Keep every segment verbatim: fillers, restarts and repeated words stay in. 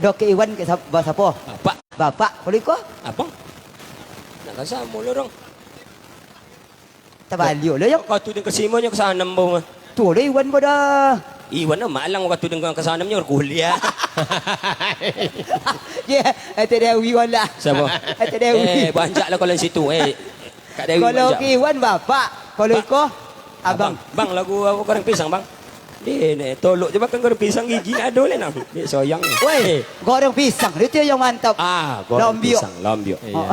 Dok Iwan ka sa-, ba-, sapo? Bapak. Bapak, kalau iko? Abang. Nak ka samo lo, dong. Tabaliak lo, yo. Katu den ka simo nyo ka sanam, bau mah. Tu lo Iwan bodoh. Iwan mah malang, katu den ka sanam nyo kuliah. Ya, ate Dewi wala. Siapa? Ate Dewi. Eh, banyak lah kalau situ. Eh, Kak Dewi kalau banyak. Iwan bapak, kalau Ba-, iko abang. Abang, bang, lagu apa goreng pisang, bang? Deh, nek tolok je makan goreng pisang, gigi ado le nang. Dek sayang. Weh, eh, goreng pisang, itu yang mantap. Ah, goreng Lombiok. Pisang, lombiok. Iya. Oh.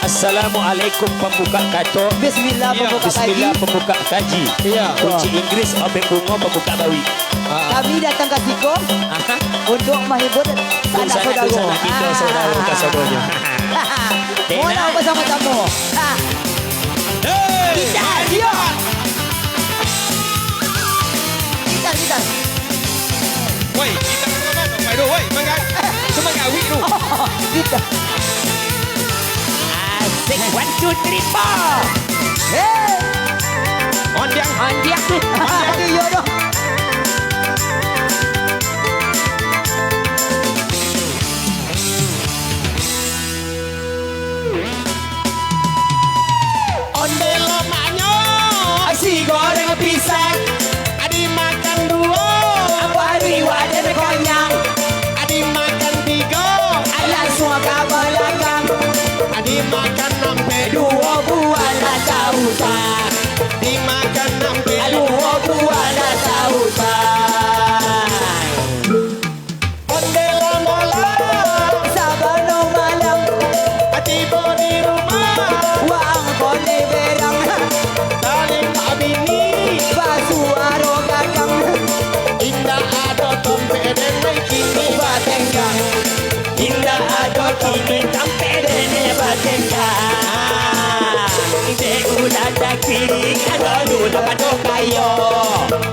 Assalamualaikum pembuka kato. Bismillah pembuka kaji. Bismillah pembuka kaji. Iya. Kunci Inggris, obeng bungo pembuka bawi. Ah. Kami datang ka siko Aha. Untuk menghibur sanak Sanak saudara. Sanak kita, saudara kasadonyo. Mula bersama-sama. Ah. Hei! Gitar, yo. Gitar, gitar. Woi, gitar tu mano? Woi, tu, woi, mangga-, tu manggawi tu. Gitar. Asik, one, two, three, four. Hei. Ondiang. Ondiang. Ondiang. Aduh, yo doh. Ondeh lomaknyo, nasi goreng pisang, dimakan duo, baru waden konyang, dimakan tigo, langsuang ka balakang, dimakan ampek duo buah nan sausak, dimakan ampek duo buah nan sausak. Ondeh lah malam, sabana malam, tibo di rumah, waang koni berang, talembak bini, basuaro gadang. Indak ado tampek den kini batenggang, indak ado kini tampek den batenggang. Dek ulah takiri, ado dulu pado kayo,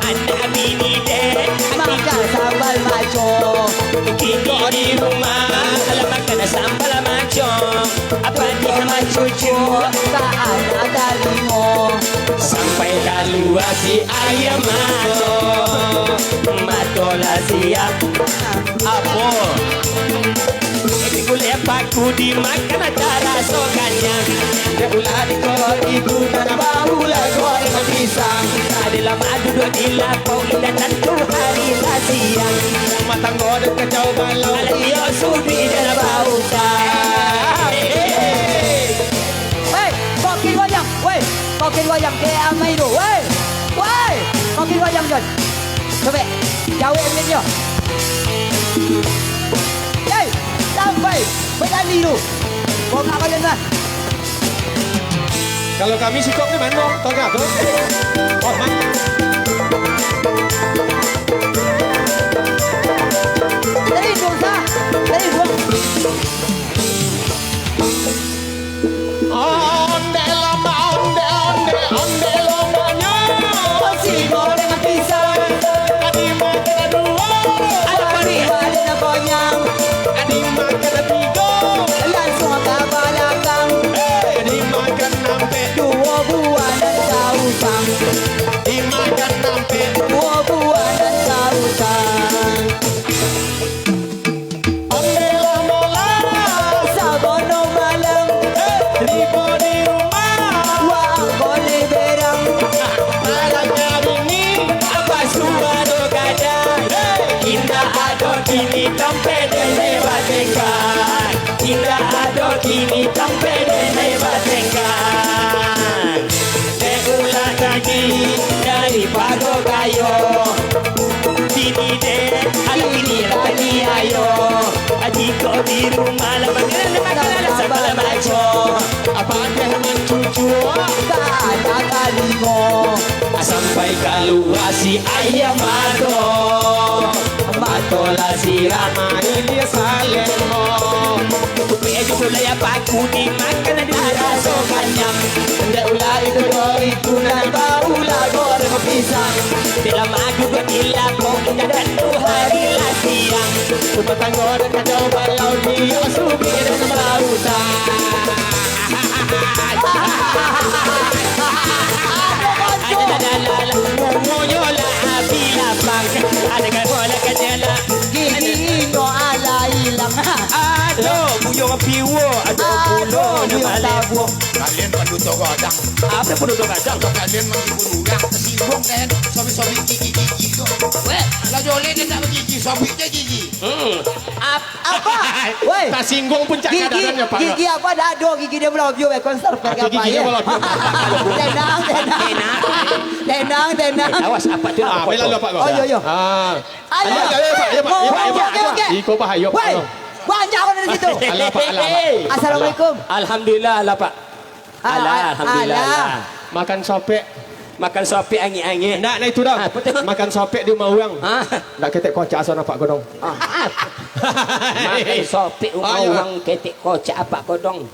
anak bini dek, makan sambal maco. Kini di rumah, lah makan sambal maco. Apa dia macucu, tak ada talimo. Sampai kalua si aia mato, mato lah siap. Apo? Edi gulai paku dimakan, taraso kanyang. Dek ulah dikoro ibu nan bau lah goreng pisang. Adalah madu dua di lapau, indak tantu hari lah siang. Rumah tangga dek kacau balau. Alah iyo subi dah lah bautang. Hei, kokin wayang, weh, kokin wayang, ke amai tu, weh, weh, kokin wayang, Jon. Cobek, jawek mic-nyo. Hei, sampai, berani tu. Bongak badan lah. Kalau kami sikok ni mano, togah tu. Oh, ma- Dari dosa, dari dosa. Ondeh lama, ondeh, ondeh, ondeh lomanyo. Nasi goreng pisang. Tadi makan duo. Alah, pari. Wadah konyang. Tadi makan tigo. Langsuang ka balakang. Hei. Tadi makan ampek. Duo buah nan sausang. Dimakan ampek. Duo buah nan sausang. Ondeh lah mola, sabana malam, tibo di rumah, waang koni berang. Malam hari ni, apa suaro gadang? Indak ado kini tampek den batenggang. Indak ado kini tampek den batenggang. Dek ulah tagih dari pago kayo. Bini dek, alah bini lah taniayo. Jikok di rumah lah makanan, makanan lah sagalo macam. Apa deh mancucu, tak ada talimo. Sampai kalua si aia mato. Mato lah siram, aia salemo. Kupek aja pula ya paku dimakan, ado raso kanyang. Ndak ulah itu doi, itu nan bau lah goreng pisang. Dalam adu dua di lapau, indak tantu hari lah siang. Rumah tangga dek kacau balau, dia subi dan bautang. Ada dalam, mumunyo lah abih lapang. Ada Gigi inyo alah ilang. Ado buyuang piwo, ado pulo buyuang tabuang. Kalian panduto gadang. Apo panduto gadang? Kalian manghibur urang, tasingguang kan? Sobek-sobek gigi-gigi tu. Weh, lah joleh dia tak bagigi, sobek je gigi. Hmm. Ap-, apa? Weh. Tasingguang puncak gigi, kadarannya, Pak. Gigi apa dah ado gigi dia belah biu, eh, konser. Ah, gigi dia belah biu. Tenang, tenang. Tenang. Tenang, tenang. Eh, awas, apa tu? Ah, apa tu? Lalu apa kau? Oh, yo, yo. Ah. Ayo. Ayo, ayo, Pak, ayo, Pak, ayo, Pak, ayo, Pak. Oke, oke, oke. Iko, Pak, ayo, Pak. Weh, banyak kau dari situ. Alah, Pak, alah, Pak. Assalamualaikum. Assalamualaikum. Alhamdulillah, alah, Pak. Alah, alah, alhamdulillah, alah. Makan sopek. Makan sopek angek-angek. Ndak, ndak itu dah. Ah, betul. Makan sopek di rumah urang. Ah. Ndak ketek kocak asa nampak kodong. Ah. Makan sopek rumah urang ketek kocak apak kodong.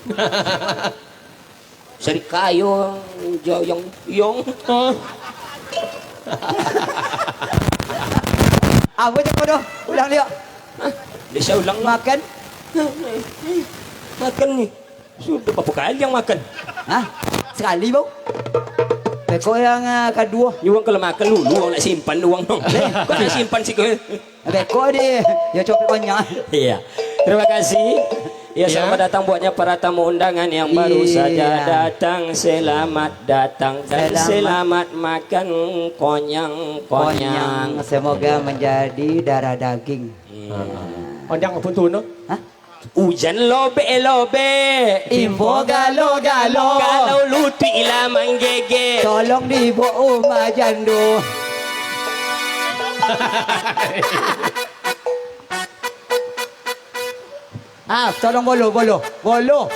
Sarikayo, joyong, yong. Ah. Apa cakap tu? Ulang liak. Hah? Bisa ulang, Bang. Makan. Makan ni. Sudah berapa kali yang makan? Hah? Sekali, Bang? Beko yang, ah, kedua. Ni uang kalau makan dulu, uang nak simpan uang dong. Kau nak simpan sih kau. Beko deh. Ya, copet banyak. Iya. Terima kasih. Ya, selamat datang buatnya para tamu undangan yang baru saja datang. Selamat datang dan selamat makan konyang-konyang. Konyang. Semoga menjadi darah daging. Hmm. Panjang pun tu, no? Hah? Ujan lobek-lobek. Impo galo-galo. Kalau lutuik lah manggegek. Tolong dibawa rumah jando. Ah, tolong bolo, bolo, bolo.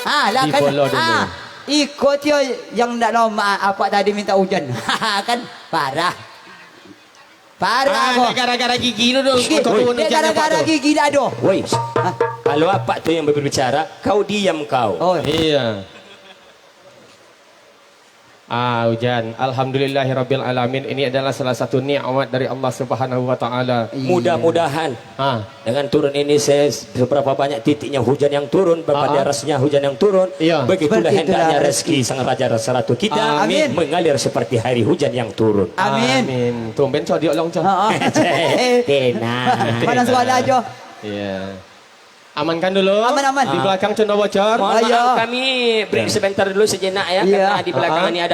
Ah, lah kan. Dibolo dulu. Ah, iko tio yang ndak lama apak tadi minta ujan. Kan parah. Parah ko. Ah, gara-gara gigi tu, tu. Gigi. Kau tu. Dia gara-gara gigi dah tu. Woi. Hah? Kalau apak tu yang berbicara, kau diam kau. Oh. Iya. Ah, hujan. Alhamdulillahirabbil alamin. Ini adalah salah satu nikmat dari Allah Subhanahu wa Ta'ala. Iya. Mudah-mudahan, ah, dengan turun ini, se-, seberapa banyak titiknya hujan yang turun, berapa derasnya hujan yang turun, iya, begitulah hendaknya rezeki Sang Raja Rasa Ratu kita mengalir seperti hari hujan yang turun. Amin. Amin. Tumben codiak long, Cok. Ha, ha. Tenang. Mana suara, Jo? Iya. Amankan dulu. Aman, aman. Di belakang cendol bocor. Mohon maaf, kami break sebentar dulu, sejenak ya, karena di belakang ini ada